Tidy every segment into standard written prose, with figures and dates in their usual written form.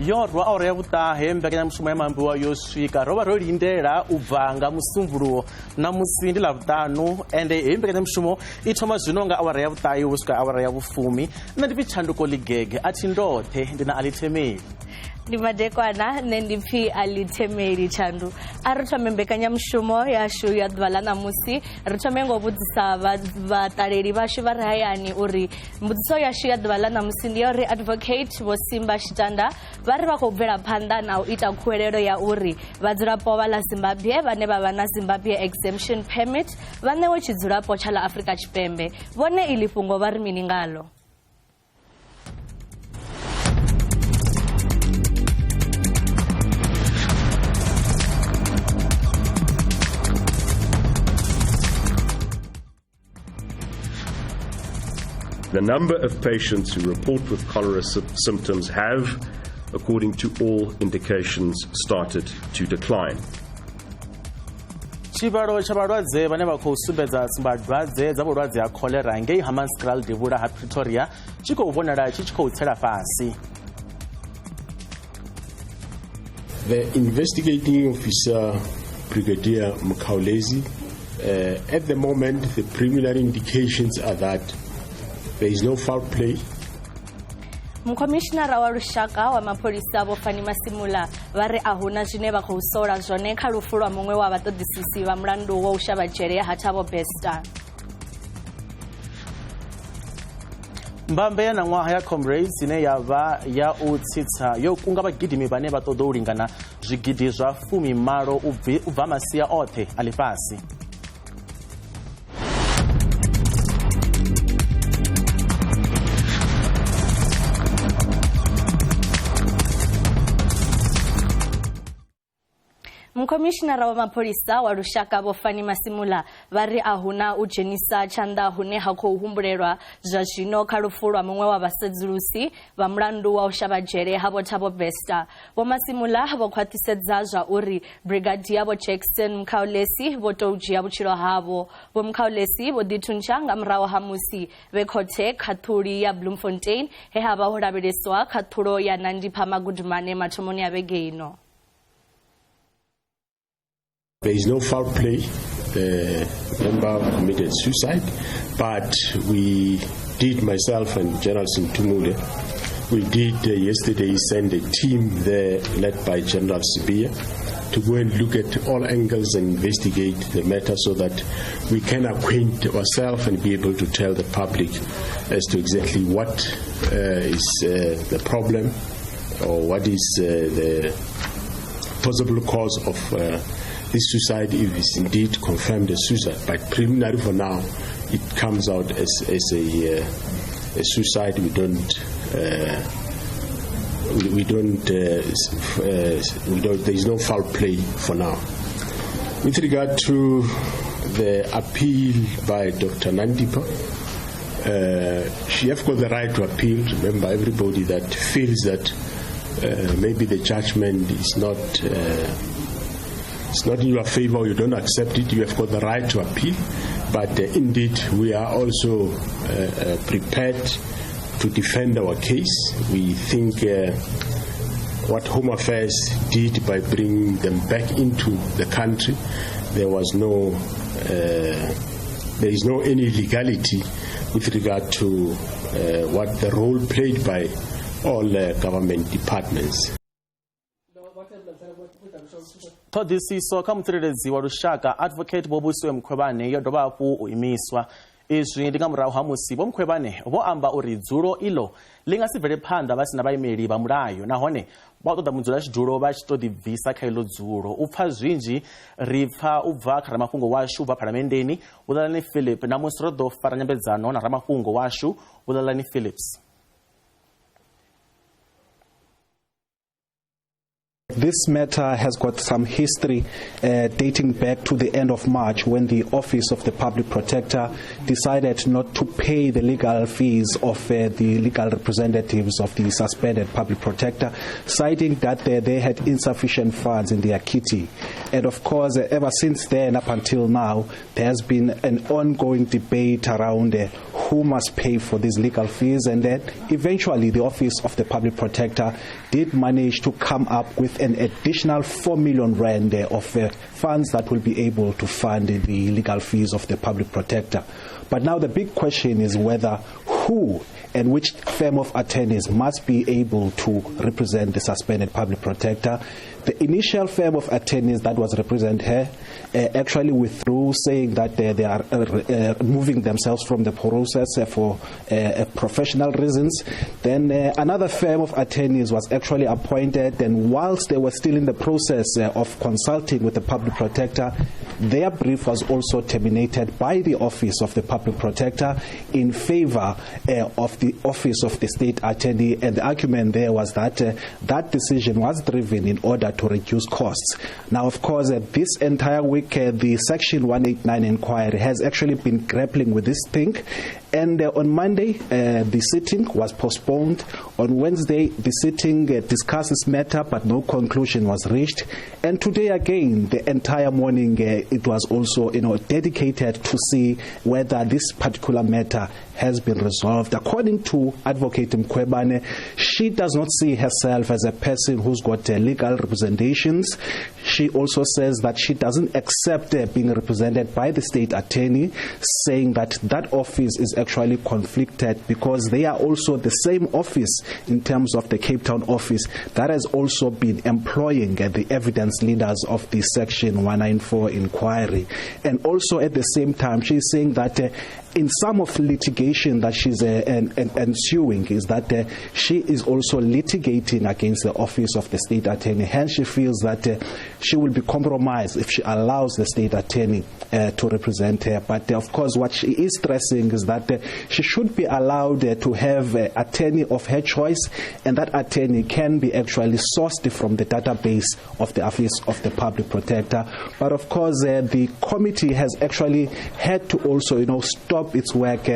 Yo rwa awara ya vhuṱahe, mbekanyamushumo ya Maambiwa yo swika. Ro vha ro lindela u bva nga Musumbuluwo, ṋamusi ndi Ḽavhuṱanu, ende heyi mbekanyamushumo i thoma zwino nga awara ya vhuṱahe u swika awara ya vhufumi. Nṋe ndi pfi Tshanduko Ligege, a thi ndoṱhe, ndi na Alithemeli. Ndi madekwana, nṋe ndi pfi Alithemeli Tshandu. A ri thome mbekanyamushumo yashu ya ḓuvha ḽa ṋamusi, ri thome ngo vhudzisa vhaṱaleli vhashu vha re hayani uri mbudziso yashu ya ḓuvha ḽa ṋamusi ndi ya uri Advocate Vho Simba Shitanda vha ri vha khou bvela phanḓa na u ita khuwelelo ya uri vhadzulapo vha ḽa Zimbabwe vhane vha vha na Zimbabwe Exemption Permit vha ṋewe tshidzulapo tsha ḽa Afrika Tshipembe. Vhone iḽi fhungo vha ri mini ngalo? The number of patients who report with cholera symptoms have, according to all indications, started to decline. Tshivhalo tsha vhalwadze vhane vha khou sumbedza tsumbadwadze dza vhulwadze ha kholera ngei Hammanskraal devhula ha Pretoria tshi khou vhonala tshi tshi khou tsela fhasi. The investigating officer, Brigadier Mkhaulezi, at the moment the preliminary indications are that there is no foul play. Mukhomishinara wa lushaka wa mapholisa Vho Fannie Masemola vha ri a huna zwine vha khou sola zwone kha lufu lwa muṅwe wa vhaṱoḓisisi vha mulandu wa u shavha dzhele ya ha Thabo Bester. Mbambe ya ṋaṅwaha ya Comrades ine ya vha ya u tsitsa yo kunga vhagidimi vhane vha ṱoḓa u lingana zwigidi zwa 18 u bva masia oṱhe a ḽifhasi. Mukhomishinara wa mapholisa wa lushaka Vho Fannie Masemola vha ri a huna u dzhenisa tshanḓa hune ha khou humbulelwa zwa zwino kha lufu lwa muṅwe wa vhasedzulusi vha mulandu wa u shavha dzhele ha Vho Thabo Bester. Vho Masemola vho khwaṱhisedza zwa uri Brigadier Vho Jackson Mkhaulesi vho tou dzhia vhutshilo havho. Vho Mkhaulesi vho ḓithuntsha nga murahu ha musi vhe khothe khaṱhuli ya Bloemfontein he ha vha ho lavheleswa khaṱhulo ya Nandipha Magudumane mathomoni a vhege ino. There is no foul play. The member committed suicide, but we did, myself and General Sinthumule, we did yesterday send a team there led by General Sibiya to go and look at all angles and investigate the matter so that we can acquaint ourselves and be able to tell the public as to exactly what is the problem or what is the possible cause of this suicide, if it's indeed confirmed a suicide. But preliminary for now, it comes out as a suicide. We don't, there is no foul play for now. With regard to the appeal by Dr. Nandipha, she has got the right to appeal. Remember, everybody that feels that maybe the judgment is not it's not in your favor, you don't accept it, you have got the right to appeal. But indeed, we are also prepared to defend our case. We think what Home Affairs did by bringing them back into the country, there was no, there is no any legality with regard to what the role played by all government departments. Ṱhoḓisiso kha mutsireledzi wa lushaka Advocate Vho Busisiwe Mkhwebane yo dovha hafhu u imiswa. Izwi ndi nga murahu ha musi Vho Mkhwebane vho amba uri dzulo iḽo ḽi nga si bvele phanḓa vha si na vhaimeli vha mulayo, nahone vha ṱoḓa mudzulatshidulo vha tshi ṱoḓi bvisa kha iḽo dzulo. U pfa zwinzhi ri pfa u bva kha ramafhungo washu bva Phalamenndeni Vhulalani Philip. Namusi ro ḓo fara nyambedzano na ramafhungo washu Vhulalani Philips. This matter has got some history dating back to the end of March, when the Office of the Public Protector decided not to pay the legal fees of the legal representatives of the suspended Public Protector, citing that they had insufficient funds in their kitty. And of course, ever since then up until now, there has been an ongoing debate around who must pay for these legal fees, and then eventually the Office of the Public Protector did manage to come up with an additional 4 million rand of funds that will be able to fund the legal fees of the Public Protector. But now the big question is whether who and which firm of attorneys must be able to represent the suspended Public Protector. The initial firm of attorneys that was represent her actually withdrew, saying that they are moving themselves from the process for professional reasons. Then another firm of attorneys was actually appointed, and whilst they were still in the process of consulting with the Public Protector, their brief was also terminated by the Office of the Public Protector in favor of the Office of the State Attorney, and the argument there was that that decision was driven in order to reduce costs. Now, of course, this entire week, the Section 189 inquiry has actually been grappling with this thing. And on Monday, the sitting was postponed. On Wednesday, the sitting discussed this matter, but no conclusion was reached. And today again, the entire morning, it was also, dedicated to see whether this particular matter has been resolved. According to Advocate Mkhwebane, she does not see herself as a person who's got legal representations. She also says that she doesn't accept being represented by the state attorney, saying that that office is actually conflicted because they are also the same office in terms of the Cape Town office that has also been employing the evidence leaders of the Section 194 inquiry. And also at the same time, she's saying that in some of litigation that she's ensuing is that she is also litigating against the Office of the State Attorney. Hence, she feels that she will be compromised if she allows the State Attorney to represent her. But of course, what she is stressing is that she should be allowed to have an attorney of her choice, and that attorney can be actually sourced from the database of the Office of the Public Protector. But of course, the committee has actually had to also, stop its work,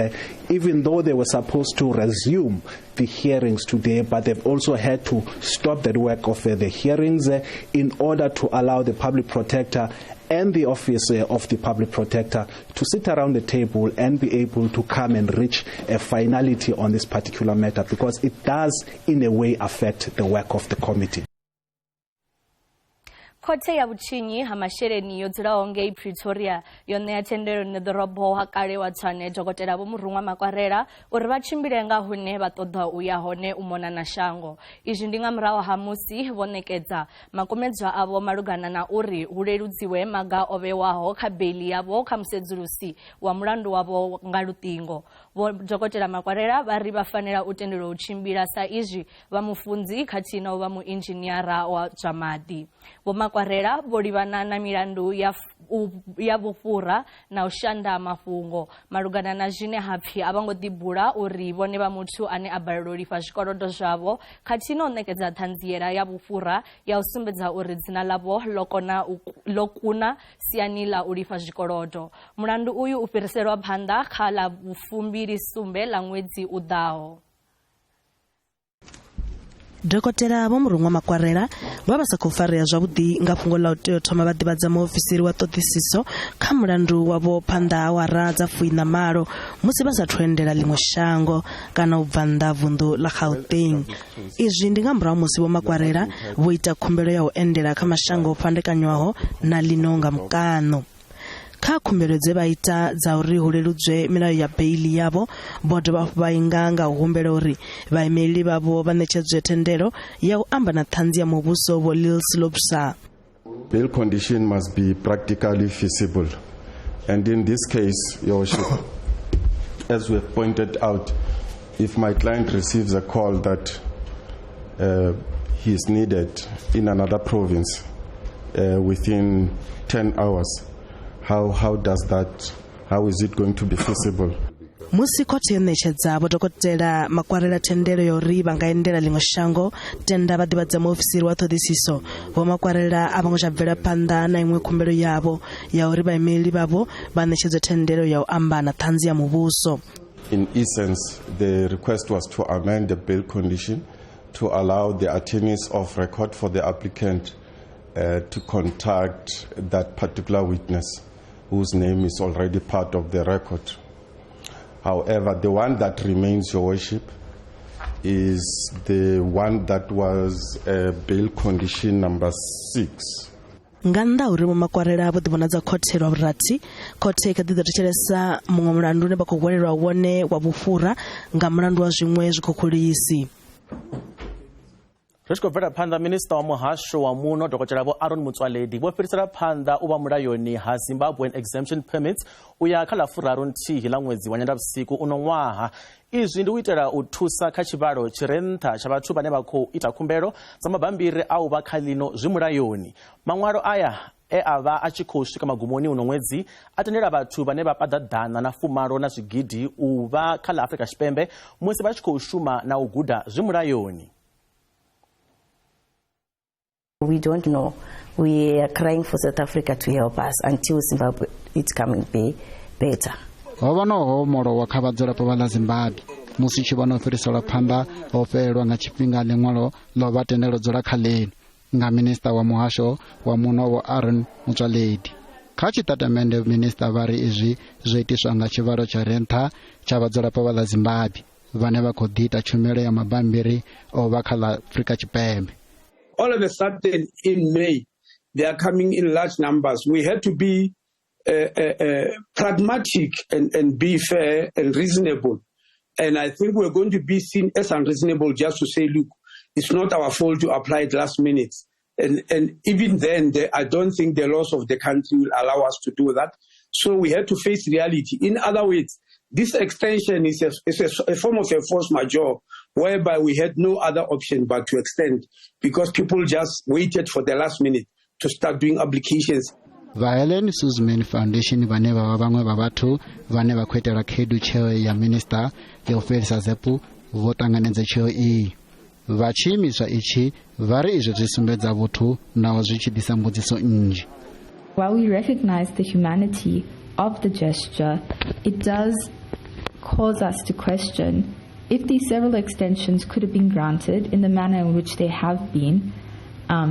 even though they were supposed to resume the hearings today, but they've also had to stop that work of the hearings in order to allow the Public Protector and the Office of the Public Protector to sit around the table and be able to come and reach a finality on this particular matter, because it does in a way affect the work of the committee. Khothe ya vhutshinyi ha masheleni yo dzulaho ngei Pretoria yo ṋea thendelo ṋeḓorobo wa kale wa Tshwane Dokotela Vho Murunwa Makwarela uri vha tshimbile nga hune vha ṱoḓa u ya hone u mona na shango. Izwi ndi nga murahu ha musi vho ṋekedza makumedzwa avho malugana na uri hu leludziwe maga o vhewaho kha beili yavho kha musedzulusi wa mulandu wavho nga luṱingo. Vho Dokotela Makwarela vha ri vha fanela u tendelwa u tshimbila sa izwi vha mufunzi khathihi na u vha muinzhiniara wa zwa maḓi. Vho Makwarela vho livhana na milandu ya vhufhura na u shanda mafhungo malugana na zwine ha pfi a vha ngo ḓibula uri vhone vha muthu ane a balelwa u lifha zwikolodo zwavho khathihi na u ṋekedza ṱhanziela ya vhufhura ya u sumbedza uri dzina ḽavho ḽo kuna siani ḽa u lifha zwikolodo. Mulandu uyu u fhiriselwa phanḓa kha ḽa 27 ḽa ṅwedzi u ḓaho. Dokotela Vho Murunwa Makwarela vha vha sa khou farea zwavhuḓi nga fhungo ḽa u tea u thoma vha ḓivhadza muofisiri wa ṱhoḓisiso kha mulandu wavho phanḓa ha awara dza 18 musi vha sa thu endela ḽiṅwe shango kana u bva nnḓa vunḓu ḽa Gauteng. Izwi ndi nga murahu musi Vho Makwarela vho ita khumbelo ya u endela kha mashango o fhandekanywaho na ḽino nga mukano. Kha khumbelo dze vha ita dza uri hu leludzwe milayo ya beili yavho, vho dovha hafhu vha inga nga u humbela uri vhaimeleli vhavho vha ṋetshedzwe thendelo ya u amba na ṱhanzi ya muvhuso Vho Lils Lobsa. Bail condition must be practically feasible, and in this case, Your Worship, as we have pointed out, if my client receives a call that he is needed in another province within 10 hours, how is it going to be feasible? Musi khothe yo ṋetshedza Vho Dokotela Makwarela thendelo ya uri vha nga endela ḽiṅwe shango, tenda vha ḓivhadza muofisiri wa ṱhoḓisiso, Vho Makwarela a vho ngo tsha bvela phanḓa na iṅwe khumbelo yavho ya uri vhaimeleli vhavho vha ṋetshedzwe thendelo ya u amba na ṱhanzi ya muvhuso. In essence, the request was to amend the bail condition to allow the attorneys of record for the applicant to contact that particular witness whose name is already part of the record. However, the one that remains, Your Worship, is the one that was bail condition number 6. Nga nnḓa uri Vho Makwarela vho ḓivhonadza khothe lwa vhurathi, khothe i kha ḓi ḓo thetshelesa muṅwe mulandu une vha khou hwelelwa wone wa vhufhura nga mulandu wa zwiṅwe zwikhukhulisi. Ri tshi khou bvela phanḓa, minista wa muhasho wa muno Dokotela Vho Aaron Motsoaledi vho fhirisela phanḓa u vha mulayoni ha Zimbabwean exemption permits u ya kha ḽa 31 ḽa ṅwedzi wa Nyendavhusiku uno ṅwaha. Izwi ndi u itela u thusa kha tshivhalo tshi re nṱha tsha vhathu vhane vha khou ita khumbelo dza mabambiri a u vha kha ḽino zwi mulayoni. Maṅwalo aya e a vha a tshi khou swika magumoni uno ṅwedzi a tendela vhathu vhane vha paḓa 180 na zwigidi u vha kha ḽa Afrika Tshipembe musi vha tshi khou shuma na u guda zwi mulayoni. We don't know. We are crying for South Africa to help us until Zimbabwe is coming be better. Ho vha no homolowa kha vhadzulapo vha ḽa Zimbabwe musi tshi vha no fhiriselwa phanḓa ho fhelelwa nga tshifhinga ḽiṅwalo ḽo vha tendelo dzula kha ḽino nga minista wa muhasho wa muno Vho Aaron Motsoaledi. Kha tshitatamende minista vha ri izwi zwo itiswa nga tshivhalo tsha re nṱha tsha vhadzulapo vha ḽa Zimbabwe vhane vha khou ḓi ita tshumelo ya mabambiri o vha kha ḽa Afrika Tshipembe. All of a sudden in May, they are coming in large numbers. We had to be pragmatic and be fair and reasonable. And I think we're going to be seen as unreasonable just to say, look, it's not our fault to apply it last minute. And even then, I don't think the laws of the country will allow us to do that. So we had to face reality. In other words, this extension is a form of a force majeure, whereby we had no other option but to extend, because people just waited for the last minute to start doing applications. Vha Helen Suzman Foundation vhane vha vha vhaṅwe vha vhathu vhane vha khou itela khaedu tsheo ya minista ya u fhelisa ZEP vho ṱanganedza tsheo iyi. Vha tshiimiswa itshi vha ri izwi zwi sumbedza vhuthu naho zwi tshi ḓisa mbudziso nnzhi. While we recognize the humanity of the gesture, it does cause us to question if these several extensions could have been granted in the manner in which they have been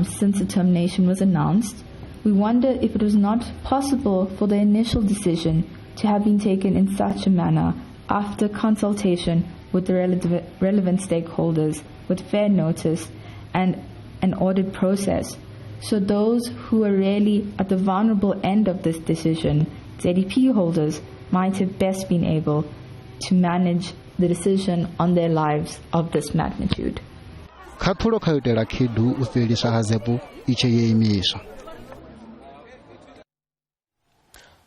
since the termination was announced. We wonder if it was not possible for the initial decision to have been taken in such a manner after consultation with the relevant stakeholders, with fair notice and an ordered process. So those who are really at the vulnerable end of this decision, ZEP holders, might have best been able to manage the decision on their lives of this magnitude. Khaṱhulo kha u itela khaedu u fheliswa ha ZEP i tshe yo imiswa.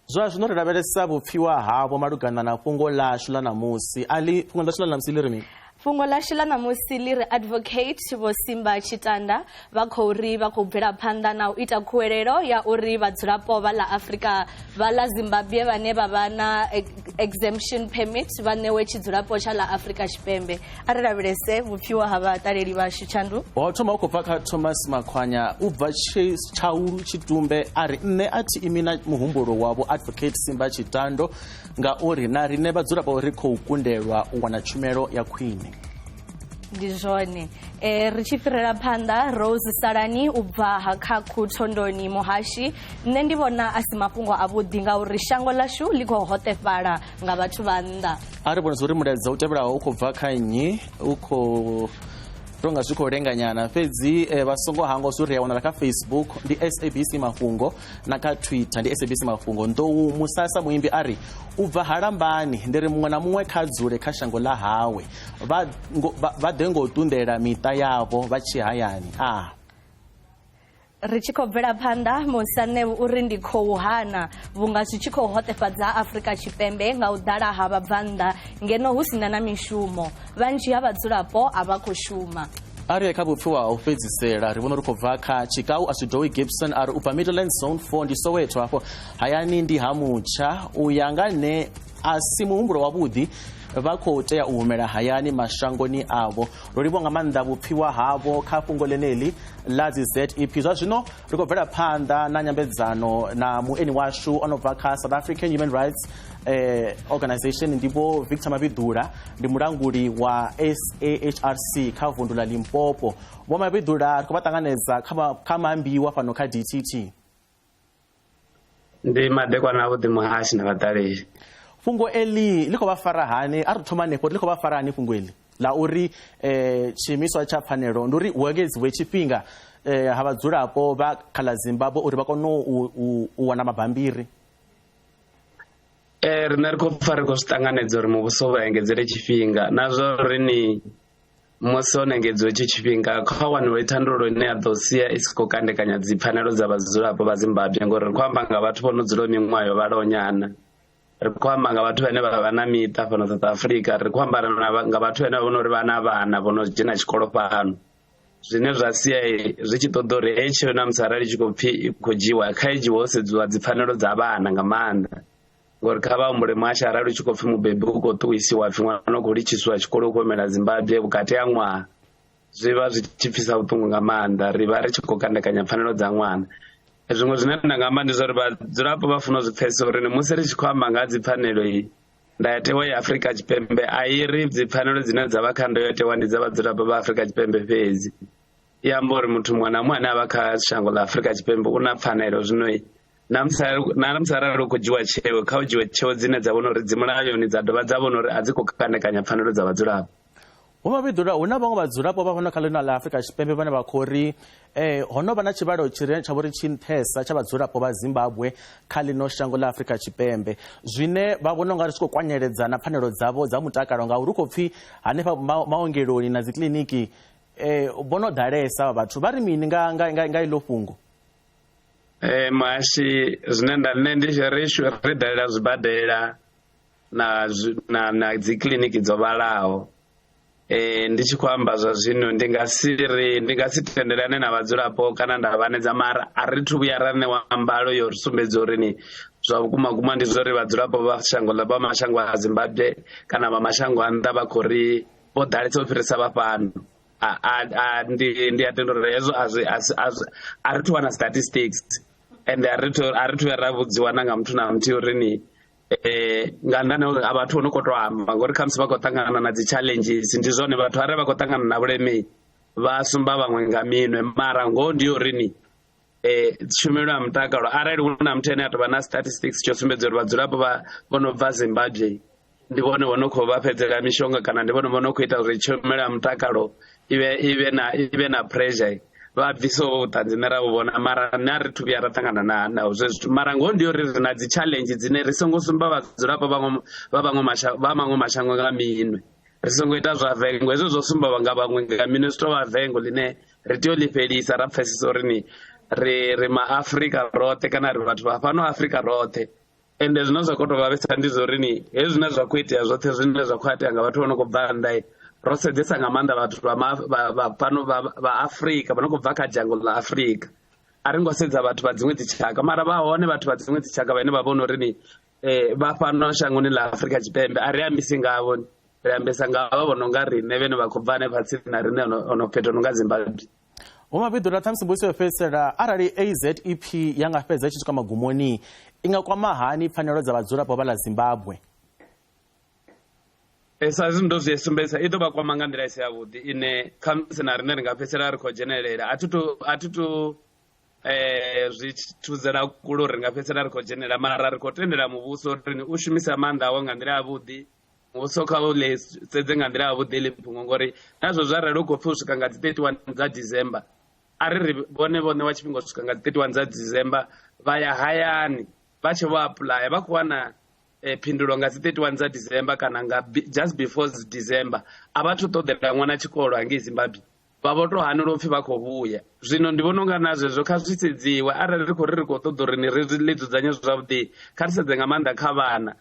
Zwa zwino ri lavhelesa vhupfiwa havho malugana na fhungo ḽashu ḽa ṋamusi. Ali, fhungo ḽashu ḽa ṋamusi ḽi ri mini? Fhungo ḽashu ḽa ṋamusi ḽi ri Advocate Vho Simba Tshitanda vha khou ri vha khou bvela phanḓa na u ita khuwelelo ya uri vhadzulapo vha ḽa Afrika vha ḽa Zimbabwe vhane vha vha na exemption permit vha ṋewe tshidzulapo tsha ḽa Afrika Tshipembe. A ri lavhelese vhupfiwa ha vhaṱaleli vhashu Tshandu. Ho thoma u khou bva kha Thomas Makhwanya u bva Tshaulu Tshitumbe a ri nṋe a thi imi na muhumbulo wavho Advocate Simba Tshitando ngauri na riṋe vhadzulapo ri khou kundelwa u wana tshumelo ya khwine. Ndi zwone. Ri tshi fhirela phanḓa, Rose Salani u bva ha kha Khutondoni Muhashi, nṋe ndi vhona a si mafhungo avhuḓi ngauri shango ḽashu ḽi khou hoṱefhala nga vhathu vha nnḓa. A ri vhona uri mulaedza u tevhelaho u khou bva kha nnyi, u khou tonga zwi khou lenganyana, fhedzi vha songo hangwa zwi ri a wanala kha Facebook ndi SABC Mafhungo na kha Twitter ndi SABC Mafhungo. Nḓou Musasa muimbi a ri u bva Halambani ndi ri muṅwe na muṅwe kha dzule kha shango ḽa hawe, vha ḓe ngo ṱunḓela miṱa yavho vha tshi hayani. Ri tshi khou bvela phanḓa, Musanne uri ndi khou hana vhunga zwi tshi khou hoṱefhadza Afrika Tshipembe nga u ḓala ha vhabvannḓa ngeno hu sina na mishumo, vhanzhi ha vhadzulapo a vha khou shuma. A ri kha vhupfiwa ha u fhedzisela ri vhona uri khou bva kha Tshikau Asidowi Gibson a ri u bva Midlands Zone 4 ndi Soweto afho hayani ndi ha mutsha. U ya nga nṋe a si muhumbulo wavhuḓi, vha khou tea u humela hayani mashangoni avho. Ro livhuwa nga maanḓa vhupfiwa havho kha fhungo ḽeneḽi ḽa dzi ZEP. Zwa zwino ri khou bvela phanḓa na nyambedzano na mueni washu o no bva kha South African Human Rights Organization, ndi Vho Victor Mavhidula, ndi mulanguli wa SAHRC kha vundu ḽa Limpopo. Vho Mavhidula, ri khou vha ṱanganedza kha maambiwa fhano kha DTT. Ndi madekwana avhuḓi muhashi na vhaṱaleli. Fhungo eḽi ḽi khou vha fara hani? A ri thoma hanefho, ḽi khou vha fara hani fhungo eḽi ḽa uri tshiimiswa tsha pfanelo ndi uri hu engedziwe tshifhinga ha vhadzulapo vha kha ḽa Zimbabwe uri vha kone u wana mabambiri? Riṋe ri khou pfa ri khou zwi ṱanganedza uri muvhuso vha engedzele tshifhinga, na zwa uri ni musi ho engedziwe tshi tshifhinga kha waniwe thandululo ine ya ḓo sia i si khou kandekanya dzipfanelo dza vhadzulapo vha Zimbabwe, ngori ri khou amba nga vhathu vho no dzula miṅwaha yo vhalaho nyana, ri khou amba nga vhathu vhane vha vha na miṱa fhano South Africa, ri khou amba nga vhathu vhane vha vhona uri vha na vhana vho no dzhena tshikolo fhano, zwine zwa sia zwi tshi ṱoḓa uri heyi tsheo na musi arali tshi khou pfhi i khou dzhiwa, kha i dzhiwe ho sedziwa dzipfanelo dza vhana nga maanḓa. Ngori kha vha humbule muhasho, arali u tshi khou pfhi mubebi u khou ṱuwisiwa pfhi ṅwana u khou litshisiwa tshikolo u khou humela Zimbabwe vhukati ha ṅwaha, zwi vha zwi tshi pfhisa vhuṱungu nga maanḓa, ri vha ri tshi khou kandekanya pfanelo dza ṅwana. Zwiṅwe zwine nda nga amba ndi zwa uri vhadzulapo vha funa u zwi pfhesesa uri musi ri tshi khou amba nga dzipfanelo iyi, ndayotewa ya Afrika Tshipembe a i ri dzipfanelo dzine dza vha kha ndayotewa ndi dza vhadzulapo vha Afrika Tshipembe fhedzi. I amba uri muthu muṅwe na muṅwe ane a vha kha shango ḽa Afrika Tshipembe u na pfanelo. Zwino na musi arali u khou dzhiwa tsheo, kha u dzhiwe tsheo dzine dza vhona uri dzi mulayoni, dza dovha dza vhona uri a dzi khou kandekanya pfanelo dza vhadzulapo. Vho Mavhidula, hu na vhaṅwe vhadzulapo vha fhano kha ḽino ḽa Afrika Tshipembe vhane vha khou ri ho no vha na tshivhalo tshire tsha vhori tshi nṱhesa tsha vhadzulapo vha Zimbabwe kha ḽino shango ḽa Afrika Tshipembe, zwine vha vhona unga ri tshi khou kwanyeledza na pfanelo dzavho dza mutakalo, ngauri hu khou pfhi hanefha maongeloni na dzikiḽiniki vho no ḓalesa vhathu. Vha ri mini nga iḽo fhungo? Muhashi, zwine nda nṋe ndi ri dalela zwibadela na dzikiḽiniki dzo vhalaho. Ndi tshi khou amba zwa zwino ndi nga si tendelane na vhadzulapo kana nda vhanedza, mara a ri thu vhuya ra ṋewa mbalo yo ri sumbedza uri ni zwa vhukuma kuma ndi zwa uri vhadzulapo vha shango ḽa vha mashango a Zimbabwe kana vha mashango a nnḓa vha khou ri vho ḓalesa u fhirisa vha fhano. Ndi a tenda uri hezwo a ri thu wana statistics, ende a ri thu vhuya ra vhudziwa na nga muthu na muthihi uri ni nga nnḓani uri a vhathu vho no khou tou amba, ngori khamusi vha khou ṱangana na dzi challenges. Ndi zwone vhathu arali vha khou ṱangana na vhuleme vha sumba vhaṅwe nga minwe, mara ngoho ndi uri ni tshumelo ya mutakalo arali hu na muthu ane a tou vha na statistics tsho sumbedza uri vhadzulapo vha vho no bva Zimbabwe ndi vhone vho no khou vha fhedzela mishonga kana ndi vhone vho no khou ita uri tshumelo ya mutakalo i vhe na pressure, vha bvise vhuṱanzi nṋe ra vhu vhona. Mara nṋe a ri thu vhuya ra ṱangana na zwe zwithu, mara ngoho ndi uri ri na dzi challenge dzine ri songo sumba vhadzulapo vha maṅwe mashango nga minwe, ri songo ita zwa vengo. Hezwo zwo sumba nga vhaṅwe nga minwe zwi tou vha vengo ḽine ri tea u ḽi fhelisa, ra pfhesesa uri ni ri ma Afrika roṱhe kana ri vhathu vha fhano Afrika roṱhe. Ende zwine zwa khou tou vhavhesa ndi zwa uri ni hezwi zwine zwa khou itea zwoṱhe zwine zwa khou itea nga vhathu vho no khou bva nnḓa, ro sedzesa nga maanḓa vhathu vha fhano vha Afrika vha no khou bva kha dzhango ḽa Afrika, a ri ngo sedza vhathu vha dziṅwe dzitshaka. Mara vha hone vhathu vha dziṅwe dzitshaka vhane vha vhona uri ni vha fhano shangoni ḽa Afrika Tshipembe, a ri ambisi ngavho, ri ambesa nga vha vhono nga riṋe vhene vha khou bva hanefha tsini na riṋe ono fhethu ono nga Zimbabwe. Vho Mavhidula, ṱhamusi mbudziso yo fhedzisela, arali AZEP ya nga fhedza i tshi swika magumoni, i nga kwama hani pfanelo dza vhadzulapo vha ḽa Zimbabwe? Sa zwi ndo zwi sumbedzisa, i ḓo vha kwama nga nḓila i si yavhuḓi ine khamusi na riṋe ri nga fhedzisela ri khou dzhenelela. A thi tu zwi thudzela kule uri ri nga fhedzisela ri khou dzhenelela, mara ri khou tendela muvhuso uri u shumisa maanḓa awo nga nḓila yavhuḓi. Muvhuso kha u ḽi sedze nga nḓila yavhuḓi ḽi fhungo, ngori nazwo zwa arali u khou pfhi u swika nga dzi 31 dza December, a ri ri vhone vho ṋewa tshifhinga u swika nga dzi 31 dza December vha ya hayani vha tshi vho apuḽaya vha khou wana phindulo nga dzi 31 dza December kana nga just before December, a vha thu ṱoḓela ṅwana tshikolo hangei Zimbabwe, vha vho to hanelwa upfhi vha khou vhuya. Zwino ndi vhona unga na zwezwo kha zwi sedziwe, arali ri khou ri ri khou ṱoḓa uri ni ri ḽi dzudzanye zwavhuḓi, kha ri sedze nga maanḓa kha vhana.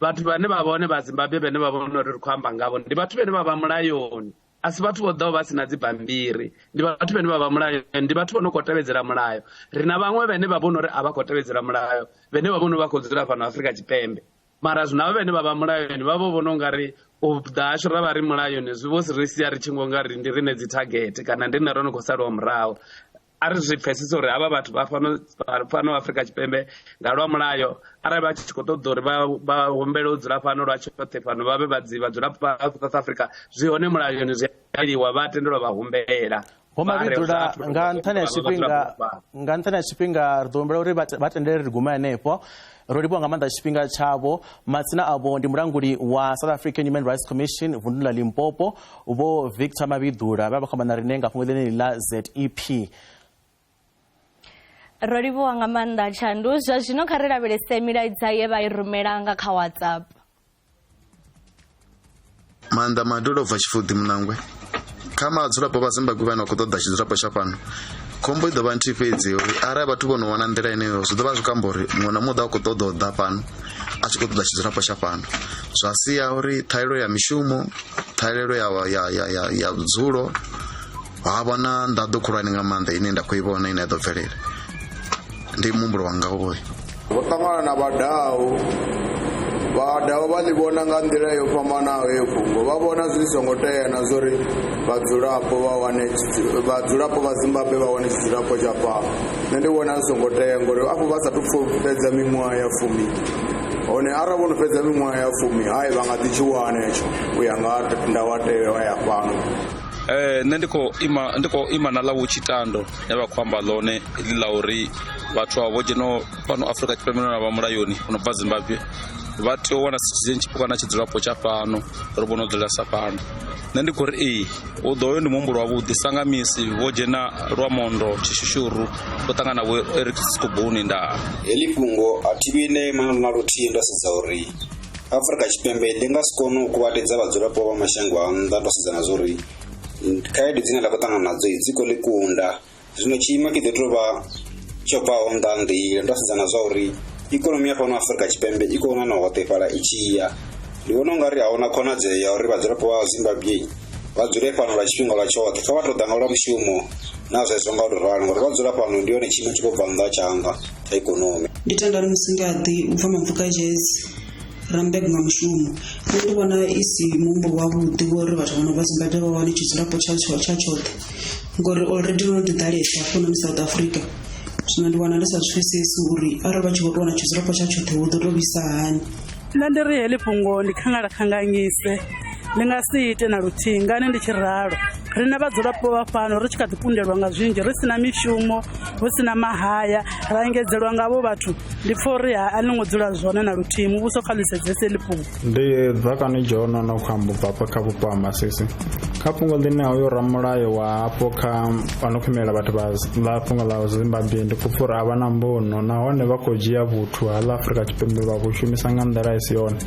Vhathu vhane vha vhone vha Zimbabwe vhane vha vhona uri ri khou amba ngavho ndi vhathu vhane vha vha mulayoni, a si vhathu vho ḓaho vha si na dzibammbiri, ndi vhathu vhane vha vha mulayoni, ndi vhathu vho no khou tevhedzela mulayo. Ri na vhaṅwe vhane vha vhona uri a vha khou tevhedzela mulayo, vhane vha vhona vha khou dzula fhano Afrika Tshipembe. Mara zwino havha vhene vha vha mulayoni vha vho vhona ungari u ḓa hashu ra vha ri mulayoni zwi vho ri sia ri tshi ngo nga ri ndi riṋe dzi target kana ndi riṋe ro no khou saliwa murahu. A ri zwi pfesese uri havha vhathu vha fhano Afrika Tshipembe nga lwa mulayo, arali vha tshi khou ṱoḓa uri vha humbele u dzula fhano lwa tshoṱhe fhano vha vhe vhadzulapo vha South Africa, zwi hone mulayoni, zwi aliwa, vha tendelwa vha humbela. Vho Mavhiḓula, nga nṱhani ha tshifhinga ri ḓo humbela uri vha tendele ri gume henefho. Ro livhuwa nga maanḓa tshifhinga tshavho. Matsina avho ndi mulanguli wa South African Human Rights Commission vunduni ḽa Limpopo, Vho Victor Mavhiḓula, vha vha khou amba na riṋe nga fhungo ḽeneḽi ḽa ZEP. Ro livhuwa nga maanḓa Tshandu. Zwa zwino kha ri lavhelese milaedza ye vha i rumela nga kha WhatsApp. Maanḓa madulo bva Tshifuḓi Munangwe. Kha madzulapo vha Zimbabwe vhane vha khou ṱoḓa tshidzulapo tsha fhano, khombo i ḓo vha nthihi fhedzi, uri arali vhathu vho no wana nḓila yeneyo zwi ḓo vha zwi khou amba uri muṅwe na muṅwe u ḓo vha khou ṱoḓa u ḓa fhano a tshi khou ṱoḓa tshidzulapo tsha fhano. Zwa sia uri ṱhahelelo ya mishumo, ṱhahelelo ya vhudzulo, ha vha na nḓaḓo khulwane nga maanḓa ine nda khou i vhona ine ya ḓo bvelela. Ndi muhumbulo wanga hoyo. Vho ṱangana na vhadau, vhadau vha ḽi vhona nga nḓila yo fhambanaho heyo fhungo, vha vhona zwi songo tea na zwori vhadzulapo vha wane vhadzulapo vha Zimbabwe vha wane tshidzulapo tsha fhano. Nṋe ndi vhona zwi songo tea ngori afho vha sathu fhedza miṅwaha ya 10, hone arali vho no fhedza miṅwaha ya 10 hai vha nga ḓi tshi wana hetsho u ya nga ndayotewa ya fhano. Nṋe ndi khou ima na ḽa Vhutshitando ne vha khou amba ḽone iḽi ḽa uri vhathu avho vho dzhenaho fhano Afrika Tshipembe na vha mulayoni vho no bva Zimbabwe vha tea u wana citizenship kana tshidzulapo tsha fhano uri vho no dzulesa fhano. Nṋe ndi khou ri ee, u ḓo hoyo ndi muhumbulo wavhuḓi sa nga misi vho dzhena Lwamondo Tshishushuru vho ṱangana vho Eric Sikubuni ndaa. Heḽi fhungo a thi vhi na luthihi ndo sedza uri Afrika Tshipembe ḽi nga si kone u kuvhatedza vhadzulapo vha mashango a nnḓa, ndo sedza na zwa uri khaedu dzine ḽa khou ṱangana nadzo dzi khou ḽi kunda. Zwino tshiimo tshi ḓo tou vha tsho bvaho nnḓa ha nḓila, ndo sedza na zwa uri ikonomi ya fhano Afrika Tshipembe i khou nana u hoṱefhala i tshi ya. Ndi vhona ungari a huna khonadzeo ya uri vhadzulapo vha Zimbabwe vha dzule fhano lwa tshifhinga lwa tshoṱhe, kha vha tou ḓa nga lwa mushumo na zwezwo nga u tou ralo, ngori vha dzula fhano ndi hone tshiimo tshi khou bva nnḓa tshanga tsha ikonomi. Ndi tenda uri Musingaḓi u bva Mabvuka Jazz Rambeg nga mushumo. Nṋe ndi vhona i si muhumbulo wavhuḓi uri vhathu vha no bva Zimbabwe vha wane tshidzulapo tsha tshoṱhe, ngori already ro no ḓi ḓalesa hafhanoni South Africa. Zwino ndi wana ndi sa zwi pfesesi uri arali vha tshi vho tou wana tshidzulapo tsha tshoṱhe hu ḓo tou vhisa hani. Nṋe ndi ri heḽi fhungo ndi khangala khanganyise, ndi nga si ite na luthihi. Ngani ndi tshi ralo, riṋe vhadzulapo vha fhano ri tshi kha ḓi kundelwa nga zwinzhi, ri sina mishumo, hu sina mahaya, ra engedzelwa ngavho vhathu. Ndi pfha uri a ḽi ngo dzula zwone na luthihi, muvhuso kha ḽi sedzese heḽi fhungo. Ndi Dzakani John no khou amba ubva hafha kha vhupo ha Masisi. Kha fhungo ḽine hoyo ramulayo wa hafho kha ano khou imela vhathu vha fhungo ḽa Zimbabwe, ndi khou pfha uri a vha na mbono nahone vha khou dzhia vhuthu ha ḽa Afrika Tshipembe vha vhu shumisa nga nḓila i si yone.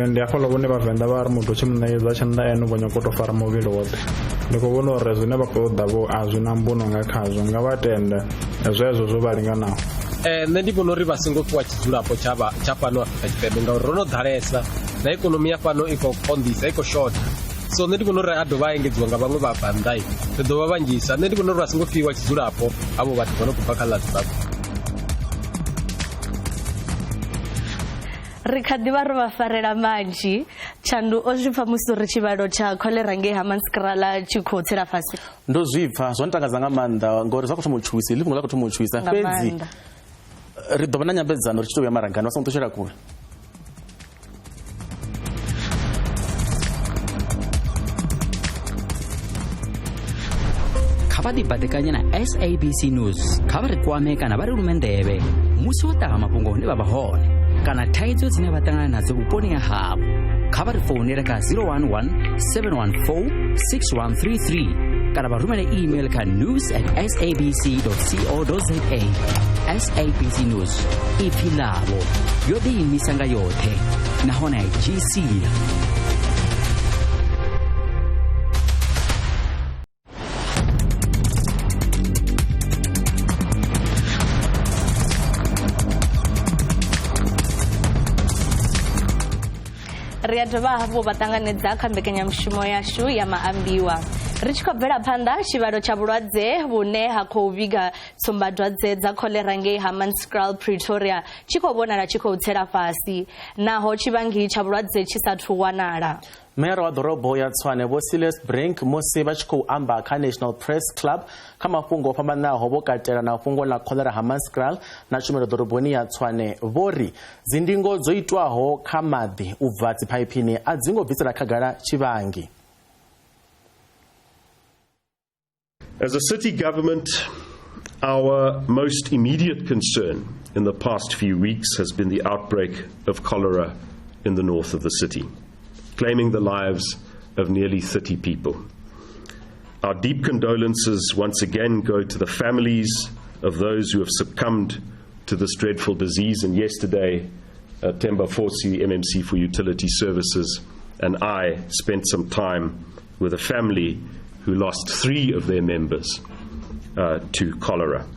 Ndi hafhaḽa vhone vhavenḓa vha ri muthu tshi mu ṋekedza tshanḓa ene u vho nyaga u tou fara muvhili woṱhe. Ndi khou vhona uri zwine vha khou ṱoḓa vho a zwi na mbuno nga khazwo, nga vha tende zwezwo zwo vha linganaho. Nṋe ndi vhona uri vha songo fhiwa tshidzulapo tsha fhano Afrika Tshipembe ngauri ro no ḓalesa na ikonomi ya fhano i khou konḓisa, i khou shotha. So nṋe ndi vhona uri a dovha a engedziwa nga vhaṅwe vha bva nnḓa, ri ḓo vha vhanzhisa. Nṋe ndi vhona uri vha songo fhiwa tshidzulapo havho vhathu vha no khou bva kha ḽa Zimbabwe. Ri kha ḓivha ro vha farela manzhi. Tshandu o zwi pfa musi uri tshivhalo tsha kholera ngei Hammanskraal tshi khou tsela fhasi. Ndo zwi pfa, zwo ntakadza nga maanḓa ngori zwa khou thoma u tshuwisa, heḽi fhungo ḽa khou thoma u tshuwisa. Fhedzi ri ḓo vha na nyambedzano ri tshi tou vhuya marangani, vha songo ṱutshela kule. Kha vha ḓibaḓekanye na SABC News, kha vha ri kwame kana vha ri lume nḓevhe musi wo ṱaha mafhungo hune vha vha hone kana thaidzo dzine vha ṱangana nadzo vhuponi ha havho. Kha vha ri founele kha 011 714 6133 kana vha rumele email kha news@sabc.co.za. SABC News, ipfi ḽavho, yo ḓiimisa nga yoṱhe nahone a i dzhii sia. Ri a dovha hafhu vha ṱanganedza kha mbekanyamushumo yashu ya maambiwa. Ri tshi khou bvela phanḓa, tshivhalo tsha vhulwadze vhune ha khou vhiga tsumbadwadze dza kholera ngei Hammanskraal Pretoria tshi khou vhonala tshi khou tsela fhasi, naho tshivhangi tsha vhulwadze tshi sathu wanala. Meyara wa ḓorobo ya Tshwane Vho Cilliers Brink musi vha tshi khou amba kha National Press Club kha mafhungo o fhambanaho vho katela na fhungo ḽa kholera Hammanskraal na tshumelo ḓoroboni ya Tshwane, vho ri dzindingo dzo itwaho kha maḓi u bva dziphaipini a dzi ngo bvisela khagala tshivhangi. As a city government, our most immediate concern in the past few weeks has been the outbreak of cholera in the north of the city, claiming the lives of nearly 30 people. Our deep condolences once again go to the families of those who have succumbed to this dreadful disease. And yesterday, Themba Fosi, MMC for Utility Services, and I spent some time with a family who lost 3 of their members to cholera.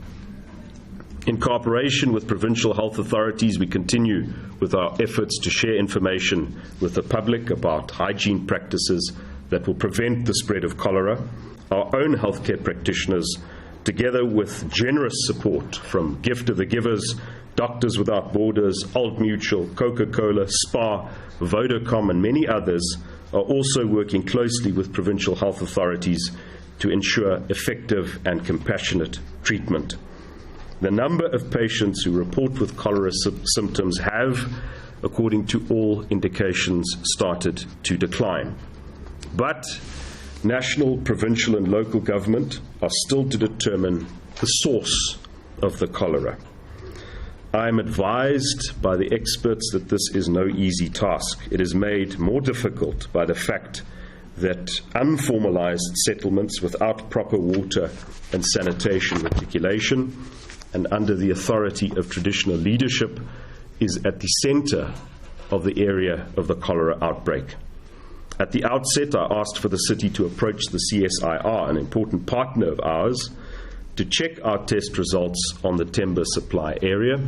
In cooperation with provincial health authorities, we continue with our efforts to share information with the public about hygiene practices that will prevent the spread of cholera. Our own healthcare practitioners, together with generous support from Gift of the Givers, Doctors Without Borders, Old Mutual, Coca-Cola, Spar, Vodacom, and many others, are also working closely with provincial health authorities to ensure effective and compassionate treatment. The number of patients who report with cholera symptoms have, according to all indications, started to decline. But national, provincial, and local government are still to determine the source of the cholera. I am advised by the experts that this is no easy task. It is made more difficult by the fact that unformalized settlements without proper water and sanitation reticulation and under the authority of traditional leadership is at the center of the area of the cholera outbreak. At the outset, I asked for the city to approach the CSIR, an important partner of ours, to check our test results on the Temba supply area,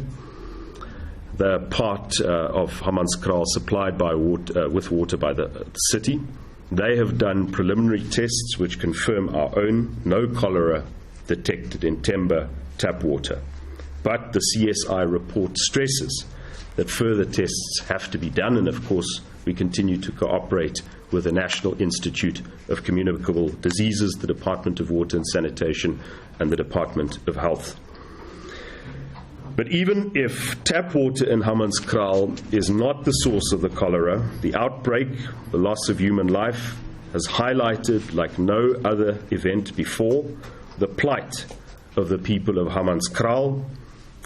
the part of Hammanskraal supplied by with water by the city. They have done preliminary tests which confirm our own no cholera detected in Temba tap water. But the CSI report stresses that further tests have to be done, and of course we continue to cooperate with the National Institute of Communicable Diseases, the Department of Water and Sanitation, and the Department of Health. But even if tap water in Hammanskraal is not the source of the cholera, the outbreak, the loss of human life, has highlighted, like no other event before, the plight of the people of Hammanskraal,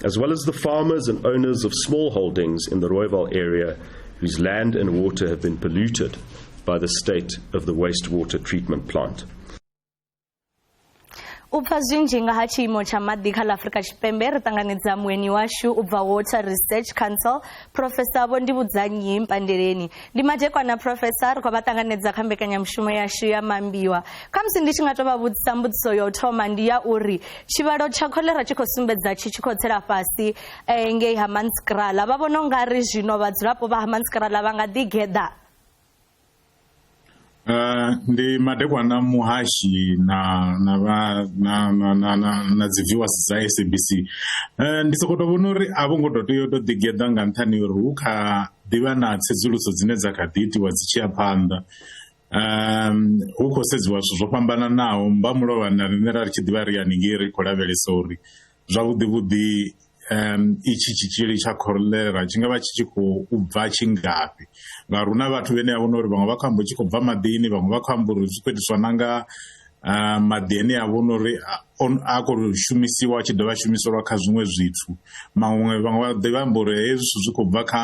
as well as the farmers and owners of small holdings in the Rooiwal area whose land and water have been polluted by the state of the wastewater treatment plant. U pfa zwinzhi nga ha tshiimo tsha maḓi kha ḽa Afrika Tshipembe ri ṱanganedza mueni washu u bva Water Research Council, Professor Vho Ndivhudzannyi Mpandeleni. Ndi madekwana Professor, ri khou vha ṱanganedza kha mbekanyamushumo yashu ya Mambiwa. Khamusi ndi tshi nga tou vha vhudzisa mbudziso ya u thoma ndi ya uri tshivhalo tsha kholera tshi khou sumbedza tshi tshi khou tsela fhasi ngei Hammanskraal. Vha vhona u nga ri zwino vhadzulapo vha Hammanskraal vha nga ḓigeḓa? Ndi madekwana muhashi na na na na na na dzi viewers dza SABC. Ndi soko to vhona uri a vho ngo to tea u to ḓigeḓa nga nṱhani uri hu kha ḓivha na tsedzuluso dzine dza kha ḓi itiwa dzi tshi ya phanḓa. Hu khou sedziwa zwithu zwo fhambananaho mba mulovha na riṋe ra ri tshi ḓivha ri haningei ri khou lavhelesa uri zwavhuḓi vhuḓi itshi tshitzhili tsha cholera tshi nga vha tshi tshi khou bva tshingafhi, ngauri hu na vhathu vhane a vhona uri vhaṅwe vha khou amba tshi khou bva maḓini, vhaṅwe vha khou amba uri zwi khou itiswa na nga maḓi ane a vhona uri a khou shumisiwa a tshi dovha a shumiselwa kha zwiṅwe zwithu. Maṅwe vhaṅwe vha ḓi amba uri hezwi zwithu zwi khou bva kha